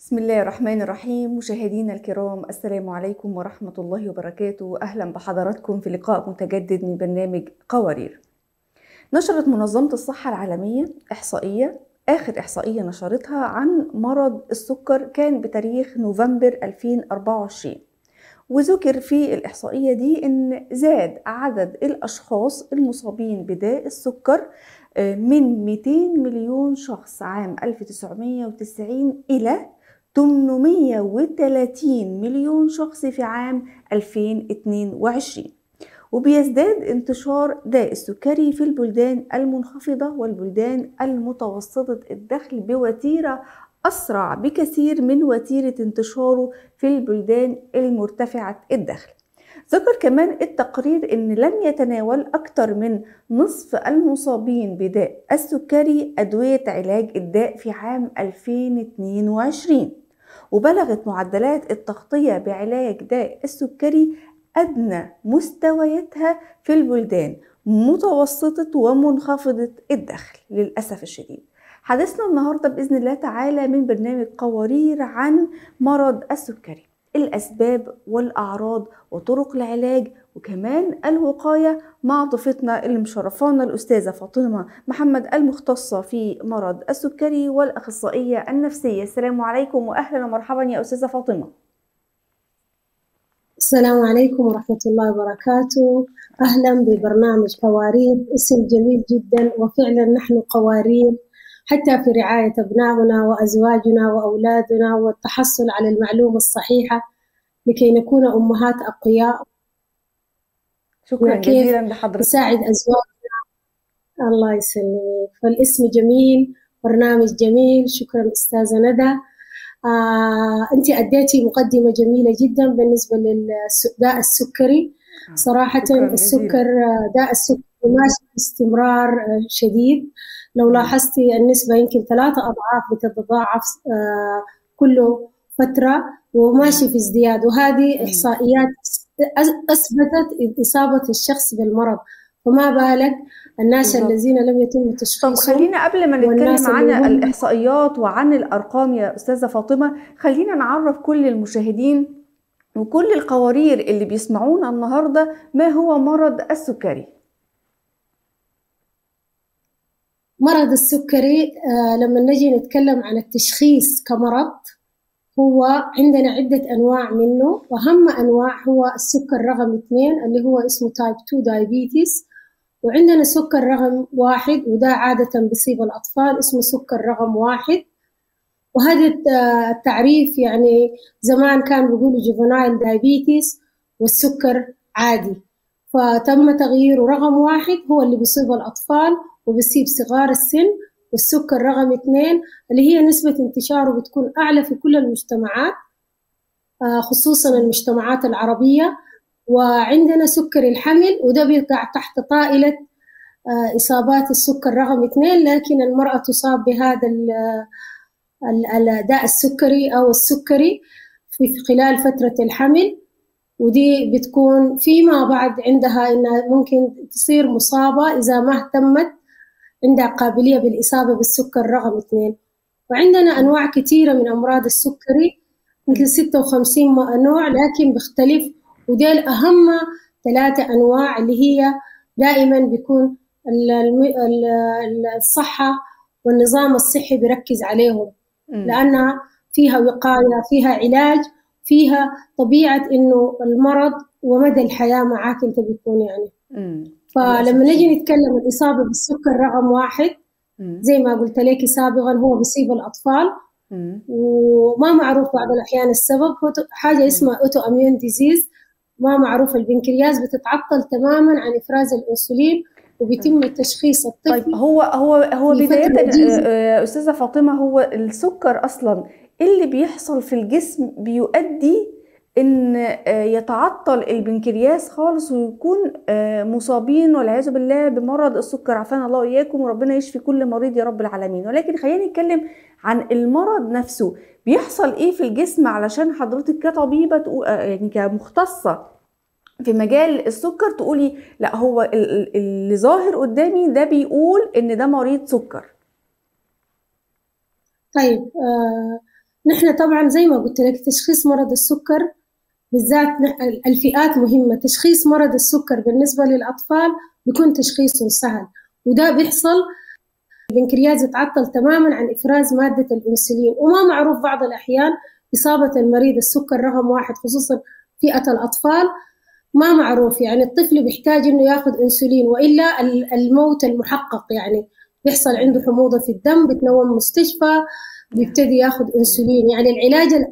بسم الله الرحمن الرحيم. مشاهدينا الكرام، السلام عليكم ورحمة الله وبركاته. أهلا بحضراتكم في لقاء متجدد من برنامج قوارير. نشرت منظمة الصحة العالمية إحصائية، آخر إحصائية نشرتها عن مرض السكر كان بتاريخ نوفمبر 2024، وذكر في الإحصائية دي إن زاد عدد الأشخاص المصابين بداء السكر من 200 مليون شخص عام 1990 إلى 830 مليون شخص في عام 2022، وبيزداد انتشار داء السكري في البلدان المنخفضة والبلدان المتوسطة الدخل بوتيرة أسرع بكثير من وتيرة انتشاره في البلدان المرتفعة الدخل. ذكر كمان التقرير أن لم يتناول أكثر من نصف المصابين بداء السكري أدوية علاج الداء في عام 2022، وبلغت معدلات التغطية بعلاج داء السكري أدنى مستوياتها في البلدان متوسطة ومنخفضة الدخل للأسف الشديد. حديثنا النهاردة بإذن الله تعالى من برنامج قوارير عن مرض السكري، الأسباب والأعراض وطرق العلاج وكمان الوقاية، مع ضيفتنا اللي مشرفانا الأستاذة فاطمة محمد المختصة في مرض السكري والأخصائية النفسية. السلام عليكم وأهلا ومرحبا يا أستاذة فاطمة. السلام عليكم ورحمة الله وبركاته. أهلا ببرنامج قوارير، اسم جميل جدا، وفعلا نحن قوارير حتى في رعاية أبنائنا وأزواجنا وأولادنا والتحصل على المعلومة الصحيحة لكي نكون أمهات أقوياء. شكرا جزيلا لحضرتك. نساعد أزواجنا. الله يسلمك. فالاسم جميل، برنامج جميل. شكرا أستاذة ندى. أنت أديتي مقدمة جميلة جدا بالنسبة للداء السكري. صراحة السكر، داء السكري ماشي باستمرار شديد. لو لاحظتي النسبة يمكن 3 أضعاف بتتضاعف كل فترة وماشي في ازدياد، وهذه إحصائيات أثبتت إصابة الشخص بالمرض، فما بالك الناس الذين لم يتم تشخيصهم. طب خلينا قبل ما نتكلم عن الإحصائيات وعن الأرقام يا أستاذة فاطمة، خلينا نعرف كل المشاهدين وكل القوارير اللي بيسمعونا النهاردة ما هو مرض السكري. مرض السكري لما نجي نتكلم عن التشخيص كمرض، هو عندنا عدة أنواع منه، وأهم أنواع هو السكر رقم 2 اللي هو اسمه type 2 diabetes، وعندنا سكر رقم 1 وده عادة بيصيب الأطفال اسمه سكر رقم 1. وهذا التعريف يعني زمان كان بيقولوا juvenile diabetes والسكر عادي، فتم تغييره رقم 1 هو اللي بيصيب الأطفال وبيصيب صغار السن، والسكر رقم 2 اللي هي نسبة انتشاره بتكون أعلى في كل المجتمعات، خصوصا المجتمعات العربية. وعندنا سكر الحمل، وده بيقع تحت طائلة إصابات السكر رقم 2، لكن المرأة تصاب بهذا الداء السكري أو السكري في خلال فترة الحمل، ودي بتكون فيما بعد عندها إنها ممكن تصير مصابة إذا ما اهتمت، عندها قابلية بالإصابة بالسكر رقم 2. وعندنا أنواع كثيرة من أمراض السكري، مثل 56 نوع، لكن بيختلف، وديل أهم 3 أنواع اللي هي دائما بيكون الصحة والنظام الصحي بيركز عليهم، لأنها فيها وقاية، فيها علاج، فيها طبيعة إنه المرض ومدى الحياة معاك أنت بيكون يعني. فلما نجي نتكلم الإصابة بالسكر رقم 1 زي ما قلت لك سابقا هو بيصيب الأطفال، وما معروف بعض الأحيان السبب، هو حاجة اسمها autoimmune disease، ما معروف. البنكرياس بتتعطل تماما عن إفراز الأنسولين وبيتم تشخيص الطفل. طيب هو بداية أستاذة فاطمة، هو السكر أصلا اللي بيحصل في الجسم بيؤدي ان يتعطل البنكرياس خالص ويكون مصابين والعياذ بالله بمرض السكر، عافانا الله واياكم وربنا يشفي كل مريض يا رب العالمين. ولكن خلينا نتكلم عن المرض نفسه، بيحصل ايه في الجسم علشان حضرتك كطبيبه يعني كمختصه في مجال السكر تقولي لا هو اللي ظاهر قدامي ده بيقول ان ده مريض سكر؟ طيب نحن طبعا زي ما قلت لك تشخيص مرض السكر بالذات الفئات مهمة. تشخيص مرض السكر بالنسبة للأطفال بيكون تشخيصه سهل، وده بيحصل البنكرياس يتعطل تماما عن إفراز مادة الأنسولين، وما معروف بعض الأحيان إصابة المريض السكر رقم 1 خصوصا فئة الأطفال ما معروف، يعني الطفل بيحتاج إنه ياخذ أنسولين وإلا الموت المحقق، يعني بيحصل عنده حموضة في الدم، بتنوم مستشفى، بيبتدي ياخذ أنسولين، يعني العلاج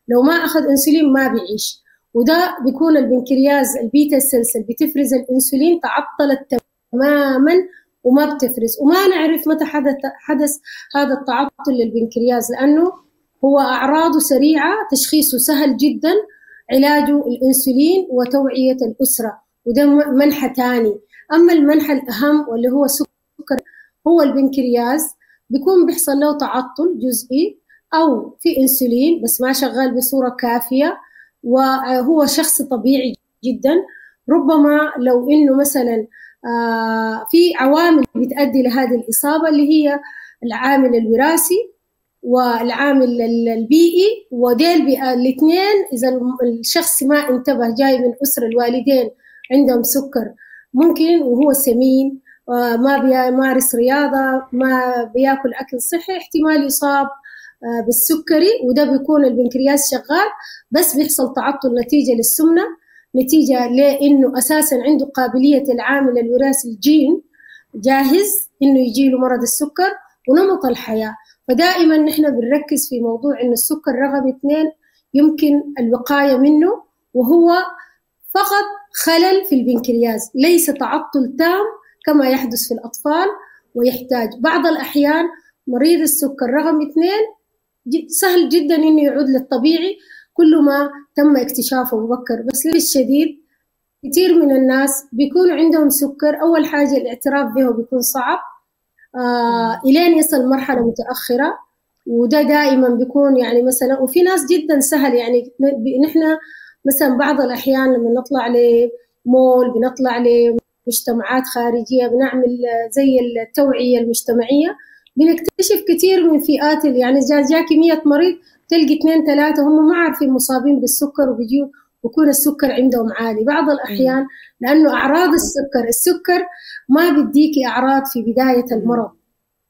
لو ما أخذ أنسولين ما بيعيش. وده بيكون البنكرياس ال beta cells اللي بتفرز الأنسولين تعطلت تماما وما بتفرز، وما نعرف متى حدث هذا التعطل للبنكرياس، لأنه هو أعراضه سريعة، تشخيصه سهل جدا، علاجه الأنسولين وتوعية الأسرة، وده منحى ثاني. أما المنحى الأهم واللي هو سكر هو البنكرياس بيكون بيحصل له تعطل جزئي أو في أنسولين بس ما شغال بصورة كافية، وهو شخص طبيعي جدا. ربما لو إنه مثلا في عوامل بتؤدي لهذه الإصابة اللي هي العامل الوراثي والعامل البيئي، وديل الاثنين إذا الشخص ما انتبه، جاي من أسرة الوالدين عندهم سكر ممكن وهو سمين، ما بيمارس رياضة، ما بياكل أكل صحي، احتمال يصاب بالسكري، وده بيكون البنكرياس شغال بس بيحصل تعطل نتيجة للسمنة، نتيجة لأنه أساسا عنده قابلية العامل الوراثي الجين جاهز إنه يجيله مرض السكر ونمط الحياة. فدائما نحن بنركز في موضوع إنه السكر رقم 2 يمكن الوقاية منه، وهو فقط خلل في البنكرياس، ليس تعطل تام كما يحدث في الأطفال. ويحتاج بعض الأحيان مريض السكر رقم 2 سهل جدا إنه يعود للطبيعي كل ما تم اكتشافه مبكر، بس للشديد كثير من الناس بيكونوا عندهم سكر، أول حاجة الاعتراف به بيكون صعب إلين يصل مرحلة متأخرة، وده دائما بيكون يعني مثلا، وفي ناس جدا سهل، يعني نحن مثلا بعض الأحيان لما نطلع لمول، بنطلع لمجتمعات خارجية، بنعمل زي التوعية المجتمعية، بنكتشف كثير من فئات، يعني جاكي 100 مريض تلقي 2 3 هم ما عارفين مصابين بالسكر، وبيجوا ويكون السكر عندهم عالي بعض الأحيان، لأنه أعراض السكر ما بيديكي أعراض في بداية المرض،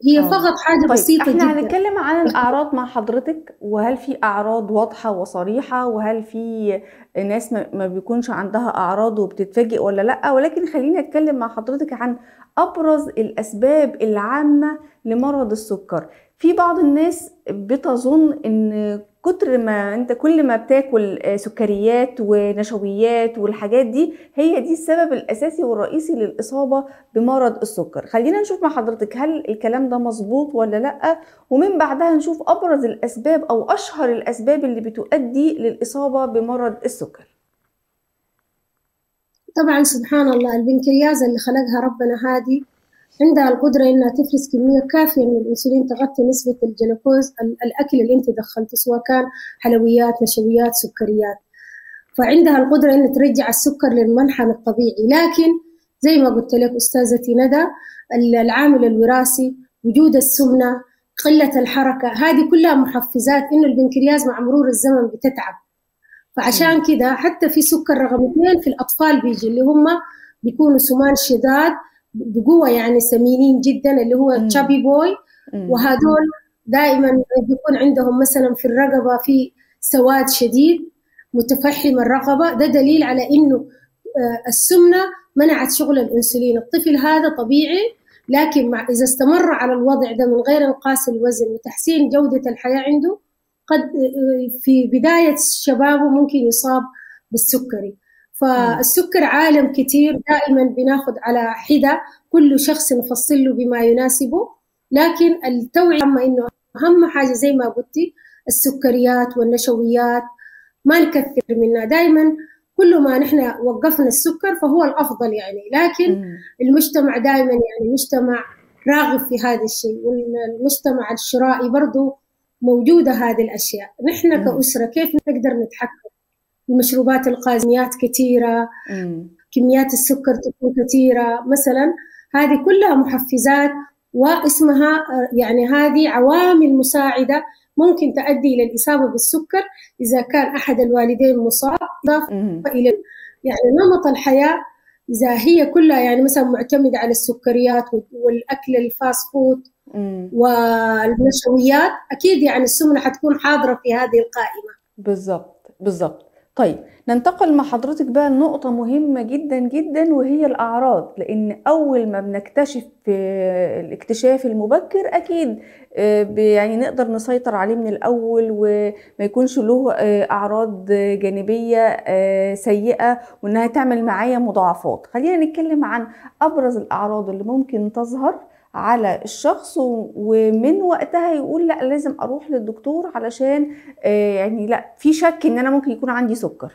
هي فقط حاجة طيب بسيطة احنا جدا. هنتكلم عن الأعراض مع حضرتك، وهل في أعراض واضحة وصريحة، وهل في ناس ما بيكونش عندها أعراض وبتتفاجئ ولا لأ، ولكن خليني أتكلم مع حضرتك عن أبرز الأسباب العامة لمرض السكر. في بعض الناس بتظن إن كتر ما انت كل ما بتاكل سكريات ونشويات والحاجات دي هي دي السبب الاساسي والرئيسي للاصابه بمرض السكر. خلينا نشوف مع حضرتك هل الكلام ده مظبوط ولا لا، ومن بعدها نشوف ابرز الاسباب او اشهر الاسباب اللي بتؤدي للاصابه بمرض السكر. طبعا سبحان الله، البنكرياس اللي خلقها ربنا هذه عندها القدرة إنها تفرز كمية كافية من الأنسولين تغطي نسبة الجلوكوز الأكل اللي أنت دخلته، سواء كان حلويات، نشويات، سكريات، فعندها القدرة إنها ترجع السكر للمنحنى الطبيعي. لكن زي ما قلت لك أستاذتي ندى، العامل الوراثي، وجود السمنة، قلة الحركة، هذه كلها محفزات إنه البنكرياس مع مرور الزمن بتتعب. فعشان كده حتى في سكر رقم 2 في الأطفال بيجي، اللي هم بيكونوا سمان شداد بقوة، يعني سمينين جدا، اللي هو chubby boy، وهذول دائما بيكون عندهم مثلا في الرقبة في سواد شديد متفحم الرقبة، ده دليل على إنه السمنة منعت شغل الأنسولين. الطفل هذا طبيعي، لكن مع إذا استمر على الوضع ده من غير انقاص الوزن وتحسين جودة الحياة عنده، قد في بداية شبابه ممكن يصاب بالسكري. فالسكر عالم كتير، دائما بناخد على حدة، كل شخص نفصل له بما يناسبه، لكن التوعية إنه أهم حاجة زي ما قلتي السكريات والنشويات ما نكثر منها، دائما كل ما نحن وقفنا السكر فهو الأفضل يعني. لكن المجتمع دائما يعني مجتمع راغب في هذا الشيء، والمجتمع الشرائي برضو موجودة هذه الأشياء. نحن كأسرة كيف نقدر نتحكم؟ المشروبات القازميات كثيرة، كميات السكر تكون كثيرة مثلا، هذه كلها محفزات واسمها يعني هذه عوامل مساعدة ممكن تؤدي إلى الإصابة بالسكر إذا كان أحد الوالدين مصاب، إضافة إلى يعني نمط الحياة إذا هي كلها يعني مثلا معتمدة على السكريات والأكل ال fast food والنشويات، أكيد يعني السمنة حتكون حاضرة في هذه القائمة. بالضبط بالضبط. طيب ننتقل مع حضرتك بقى لنقطة مهمة جدا جدا، وهي الأعراض، لأن أول ما بنكتشف الاكتشاف المبكر أكيد يعني نقدر نسيطر عليه من الأول وما يكونش له أعراض جانبية سيئة وإنها تعمل معايا مضاعفات. خلينا نتكلم عن أبرز الأعراض اللي ممكن تظهر على الشخص ومن وقتها يقول لا لازم اروح للدكتور علشان يعني لا في شك ان انا ممكن يكون عندي سكر.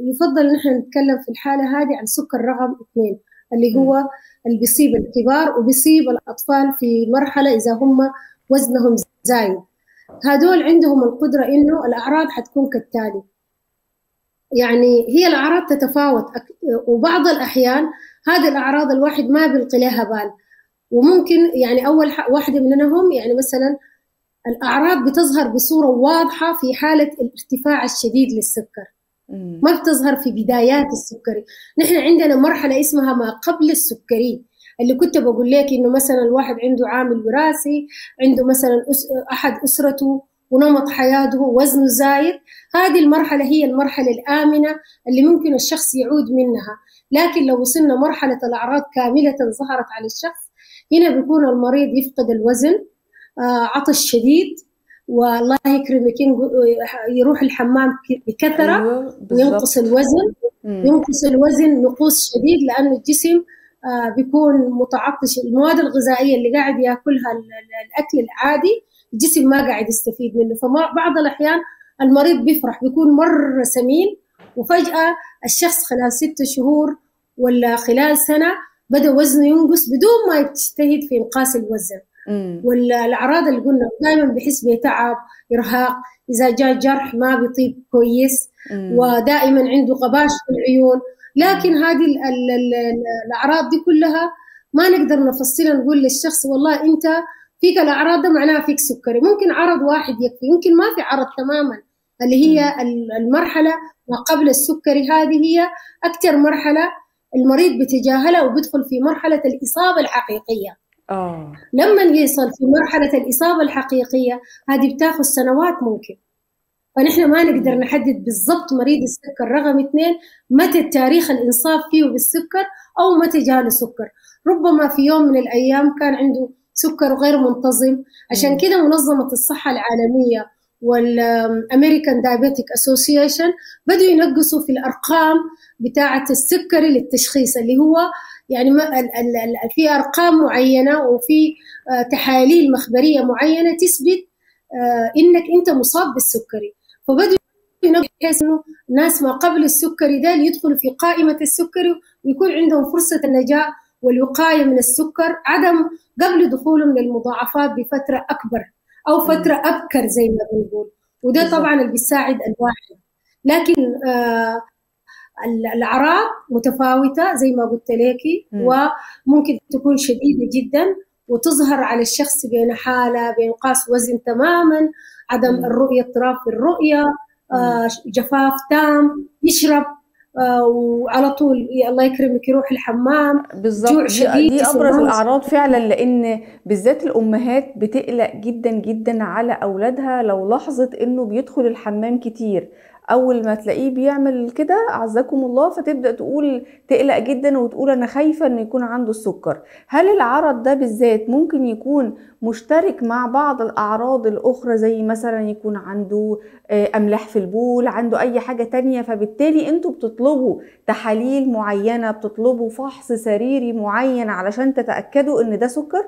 يفضل ان احنا نتكلم في الحالة هذه عن سكر رقم 2 اللي هو اللي بيصيب الكبار وبيصيب الاطفال في مرحلة اذا هم وزنهم زايد. هذول عندهم القدرة انه الاعراض حتكون كالتالي، يعني هي الأعراض تتفاوت، وبعض الأحيان هذه الأعراض الواحد ما بيلقي لها بال، وممكن يعني أول واحدة منهم يعني مثلا الأعراض بتظهر بصورة واضحة في حالة الارتفاع الشديد للسكر، ما بتظهر في بدايات السكري. نحن عندنا مرحلة اسمها ما قبل السكري، اللي كنت بقول لك إنه مثلا الواحد عنده عامل وراثي، عنده مثلا أحد أسرته ونمط حياته وزنه زايد، هذه المرحلة هي المرحلة الآمنة اللي ممكن الشخص يعود منها. لكن لو وصلنا مرحلة الأعراض كاملة ظهرت على الشخص، هنا بيكون المريض يفقد الوزن، عطش شديد، والله يكرمك يروح الحمام بكثرة. أيوة، وينقص الوزن، ينقص الوزن نقوص شديد، لأنه الجسم بيكون متعطش. المواد الغذائية اللي قاعد ياكلها الأكل العادي الجسم ما قاعد يستفيد منه، فبعض الأحيان المريض بيفرح بيكون مرة سمين، وفجأة الشخص خلال 6 شهور ولا خلال سنة بدأ وزنه ينقص بدون ما يجتهد في إنقاص الوزن. والأعراض اللي قلنا دائما بحس بتعب، إرهاق، إذا جاء جرح ما بيطيب كويس، ودائما عنده غباش في العيون. لكن هذه الأعراض دي كلها ما نقدر نفصلها نقول للشخص والله أنت فيك الأعراض ده معناها فيك سكري. ممكن عرض واحد يكفي، يمكن ما في عرض تماما، اللي هي المرحلة ما قبل السكري. هذه هي أكثر مرحلة المريض بتجاهلها وبيدخل في مرحلة الإصابة الحقيقية. لما يصل في مرحلة الإصابة الحقيقية هذه بتاخذ سنوات ممكن، فنحن ما نقدر نحدد بالضبط مريض السكر رقم 2 متى التاريخ الإنصاب فيه بالسكر أو متى جاله سكر. ربما في يوم من الأيام كان عنده سكر غير منتظم. عشان كده منظمة الصحة العالمية وال American Diabetic Association بدوا ينقصوا في الأرقام بتاعة السكري للتشخيص، اللي هو يعني في أرقام معينة وفي تحاليل مخبرية معينة تثبت إنك أنت مصاب بالسكري. فبدوا ينقصوا بحيث إنه الناس ما قبل السكري ده يدخلوا في قائمة السكري ويكون عندهم فرصة النجاة والوقاية من السكر عدم قبل دخولهم للمضاعفات بفترة أكبر أو فترة أبكر زي ما بنقول. وده طبعا اللي بيساعد الواحد. لكن الأعراض متفاوتة زي ما قلت لك، وممكن تكون شديدة جدا وتظهر على الشخص بين حالة بإنقاص وزن تماما، عدم الرؤية، اضطراب في الرؤية، جفاف تام، يشرب وعلى طول الله يكرمك يروح الحمام. بالظبط، دي ابرز الاعراض فعلا، لان بالذات الامهات بتقلق جدا جدا على اولادها لو لاحظت انه بيدخل الحمام كتير. اول ما تلاقيه بيعمل كده اعزكم الله فتبدا تقول، تقلق جدا وتقول انا خايفة انه يكون عنده السكر. هل العرض ده بالذات ممكن يكون مشترك مع بعض الاعراض الاخرى، زي مثلا يكون عنده املاح في البول، عنده اي حاجة تانية، فبالتالي انتوا بتطلبوا تحاليل معينة، بتطلبوا فحص سريري معين علشان تتاكدوا ان ده سكر؟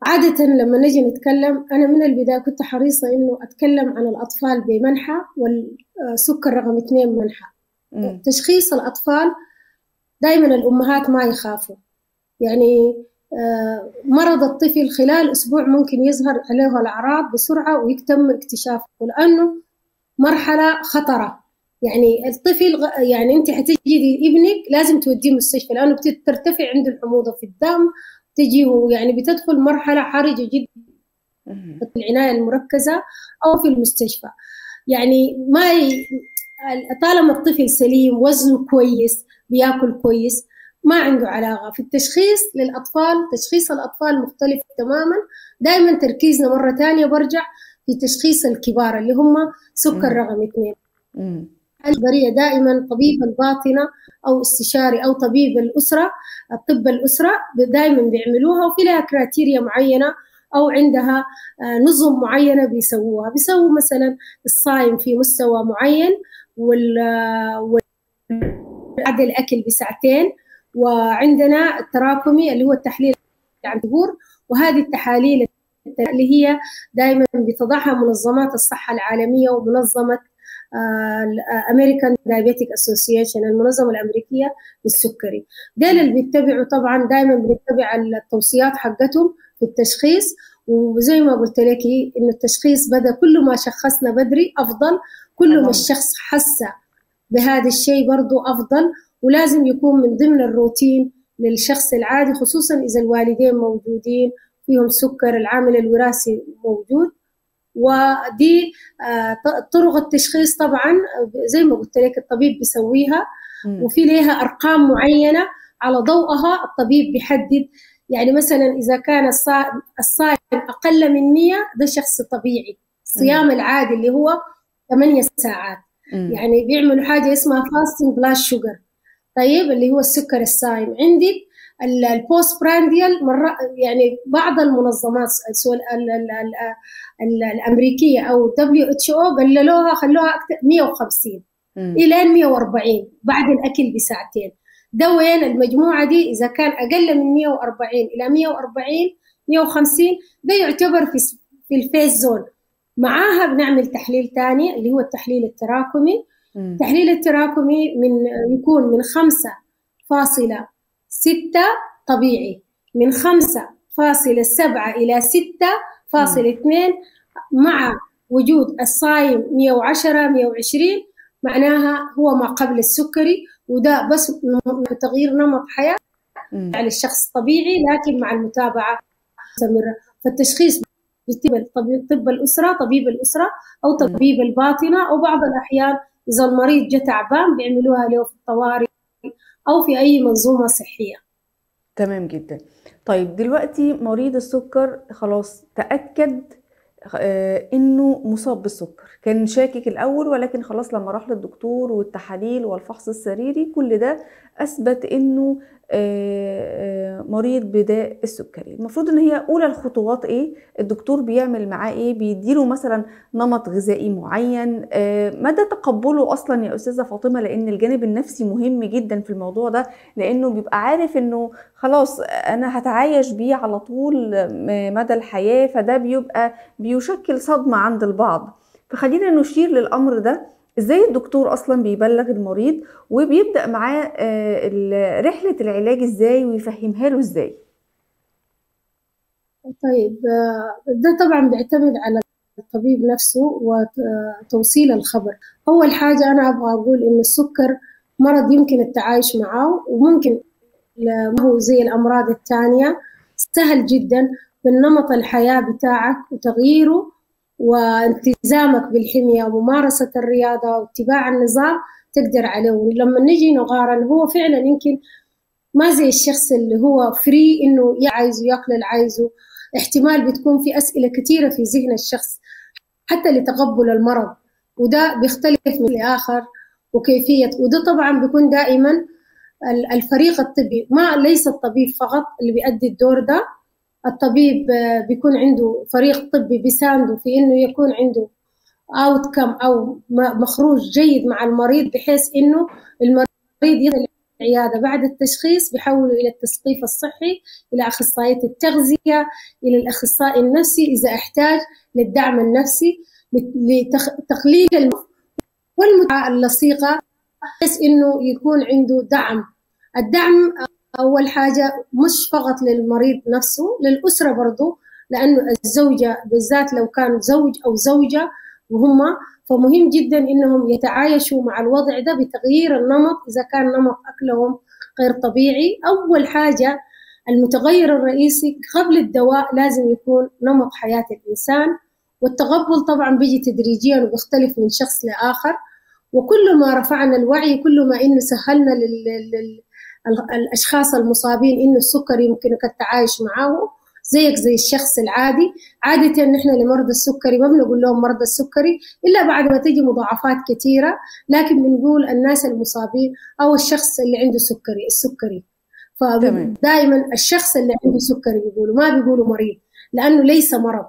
عادة لما نجي نتكلم، أنا من البداية كنت حريصة إنه أتكلم عن الأطفال بمنحى والسكر رقم 2 منحى. تشخيص الأطفال دائما الأمهات ما يخافوا، يعني مرض الطفل خلال أسبوع ممكن يظهر عليه الأعراض بسرعة ويتم اكتشافه، لأنه مرحلة خطرة. يعني الطفل يعني أنت حتجدي ابنك لازم توديه مستشفى، لأنه بترتفع عنده الحموضة في الدم، تجي يعني بتدخل مرحلة حرجة جدا في العناية المركزة أو في المستشفى. يعني ما طالما الطفل سليم، وزنه كويس، بياكل كويس، ما عنده علاقة. في التشخيص للأطفال، تشخيص الأطفال مختلف تماما. دائما تركيزنا مرة ثانية برجع في تشخيص الكبار اللي هم سكر رقم 2. البرية دائما طبيب الباطنة أو استشاري أو طبيب الأسرة، الطب الأسرة دائما بيعملوها، وفي لها criteria معينة أو عندها نظم معينة بيسووها. بيسووا مثلا الصايم في مستوى معين، بعد الأكل بساعتين، وعندنا التراكمي اللي هو التحليل عن شهور، وهذه التحاليل اللي هي دائما بتضعها منظمات الصحة العالمية ومنظمة American Diabetic Association، المنظمة الأمريكية للسكري. دول اللي بيتبعوا طبعا، دائما بنتبع التوصيات حقتهم في التشخيص. وزي ما قلت لك إنه التشخيص بدأ، كل ما شخصنا بدري أفضل، كل ما الشخص حس بهذا الشيء برضو أفضل، ولازم يكون من ضمن الروتين للشخص العادي، خصوصا إذا الوالدين موجودين فيهم سكر، العامل الوراثي موجود. ودي طرق التشخيص طبعا زي ما قلت لك الطبيب بيسويها، وفي لها أرقام معينة على ضوءها الطبيب بيحدد. يعني مثلا إذا كان الصائم أقل من 100 ده شخص طبيعي، الصيام العادي اللي هو 8 ساعات. يعني بيعملوا حاجة اسمها fasting blood sugar، طيب اللي هو السكر الصائم. عندك ال postprandial مرة، يعني بعض المنظمات سواء الأمريكية أو WHO قللوها، خلوها 150 إلى 140 بعد الأكل بساعتين. ده وين المجموعة دي؟ إذا كان أقل من 140 إلى 140 150 ده يعتبر في ال safe zone. معاها بنعمل تحليل تاني اللي هو التحليل التراكمي. التحليل التراكمي من يكون من 5.6 طبيعي، من 5.7 إلى 6.2 مع وجود الصايم 110 120، معناها هو ما قبل السكري، وده بس تغيير نمط حياة على الشخص الطبيعي، لكن مع المتابعة مستمرة. فالتشخيص طب الأسرة، طبيب الأسرة أو طبيب الباطنة، أو بعض الأحيان إذا المريض جاء تعبان بيعملوها له في الطوارئ أو في أي منظومة صحية. تمام جدا. طيب دلوقتي مريض السكر خلاص تأكد إنه مصاب بالسكر، كان شاكك الأول، ولكن خلاص لما راح للدكتور والتحاليل والفحص السريري كل ده أثبت إنه مريض بداء السكري. المفروض إن هي أولى الخطوات إيه؟ الدكتور بيعمل معاه إيه؟ بيديله مثلا نمط غذائي معين؟ مدى تقبله أصلا يا أستاذة فاطمة؟ لأن الجانب النفسي مهم جدا في الموضوع ده، لأنه بيبقى عارف إنه خلاص أنا هتعايش بيه على طول مدى الحياة، فده بيبقى بيشكل صدمة عند البعض. فخلينا نشير للأمر ده، ازاي الدكتور اصلا بيبلغ المريض وبيبدأ معاه رحلة العلاج ازاي ويفهمها له ازاي؟ طيب ده طبعا بيعتمد على الطبيب نفسه وتوصيل الخبر. اول حاجة انا ابغى اقول ان السكر مرض يمكن التعايش معه، وممكن ما هو زي الامراض الثانية، سهل جدا بالنمط الحياة بتاعك وتغييره والتزامك بالحمية وممارسة الرياضة واتباع النظام تقدر عليه. ولما نجي نقارن هو فعلا يمكن ما زي الشخص اللي هو free إنه عايزه ياكل اللي عايزه، احتمال بتكون في أسئلة كثيرة في ذهن الشخص حتى لتقبل المرض، وده بيختلف من لآخر وكيفية. وده طبعا بيكون دائما الفريق الطبي، ما ليس الطبيب فقط اللي بيأدي الدور ده، الطبيب بيكون عنده فريق طبي بيسانده في انه يكون عنده outcome او مخروج جيد مع المريض، بحيث انه المريض يصل العيادة بعد التشخيص بيحوله الى التثقيف الصحي، الى اخصائية التغذية، الى الاخصائي النفسي اذا احتاج للدعم النفسي لتقليل والمتابعة اللصيقه، بحيث انه يكون عنده دعم. الدعم أول حاجة مش فقط للمريض نفسه، للأسرة برضو، لأنه الزوجة بالذات لو كان زوج أو زوجة وهم، فمهم جدا إنهم يتعايشوا مع الوضع ده بتغيير النمط إذا كان نمط أكلهم غير طبيعي. أول حاجة المتغير الرئيسي قبل الدواء لازم يكون نمط حياة الإنسان، والتقبل طبعا بيجي تدريجيا وبيختلف من شخص لآخر. وكل ما رفعنا الوعي كل ما إنه سهلنا للأشخاص المصابين إنه السكر يمكنك التعايش معه زيك زي الشخص العادي. عادة نحن لمرضى السكري ما بنقول لهم مرضى السكري إلا بعد ما تجي مضاعفات كثيرة، لكن بنقول الناس المصابين أو الشخص اللي عنده سكري، السكري. فدائما الشخص اللي عنده سكري بيقولوا، ما بيقولوا مريض، لأنه ليس مرض.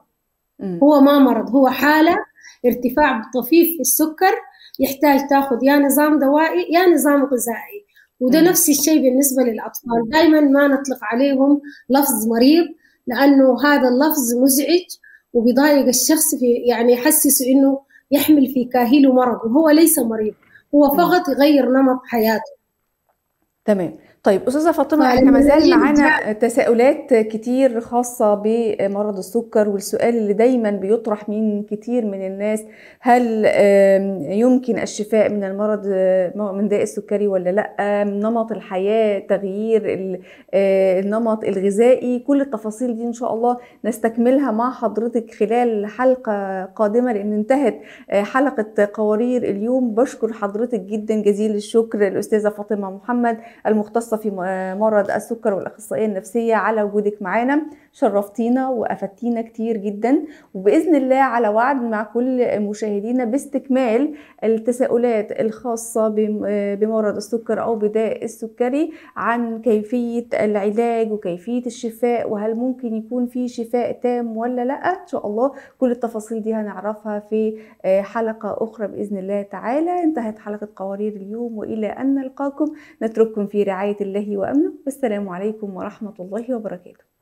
هو ما مرض، هو حالة ارتفاع طفيف في السكر يحتاج تاخذ يا نظام دوائي يا نظام غذائي. وده نفس الشيء بالنسبة للأطفال، دائما ما نطلق عليهم لفظ مريض لأنه هذا اللفظ مزعج وبيضايق الشخص، في يعني يحسسه إنه يحمل في كاهله مرض، وهو ليس مريض، هو فقط يغير نمط حياته. تمام. طيب أستاذة فاطمة، احنا ما زال معانا تساؤلات كتير خاصة بمرض السكر، والسؤال اللي دايما بيطرح من كتير من الناس، هل يمكن الشفاء من المرض من داء السكري ولا لا؟ نمط الحياة، تغيير النمط الغذائي، كل التفاصيل دي إن شاء الله نستكملها مع حضرتك خلال حلقة قادمة، لأن انتهت حلقة قوارير اليوم. بشكر حضرتك جدا جزيل الشكر الأستاذة فاطمة محمد المختصة في مرض السكر والأخصائية النفسية على وجودك معانا، شرفتينا وأفدتينا كتير جدا، وبإذن الله على وعد مع كل مشاهدينا باستكمال التساؤلات الخاصة بمرض السكر أو بداء السكري، عن كيفية العلاج وكيفية الشفاء، وهل ممكن يكون في شفاء تام ولا لا. إن شاء الله كل التفاصيل دي هنعرفها في حلقة أخرى بإذن الله تعالى. انتهت حلقة قوارير اليوم، وإلى أن نلقاكم نترككم في رعاية الله وأمنه، والسلام عليكم ورحمة الله وبركاته.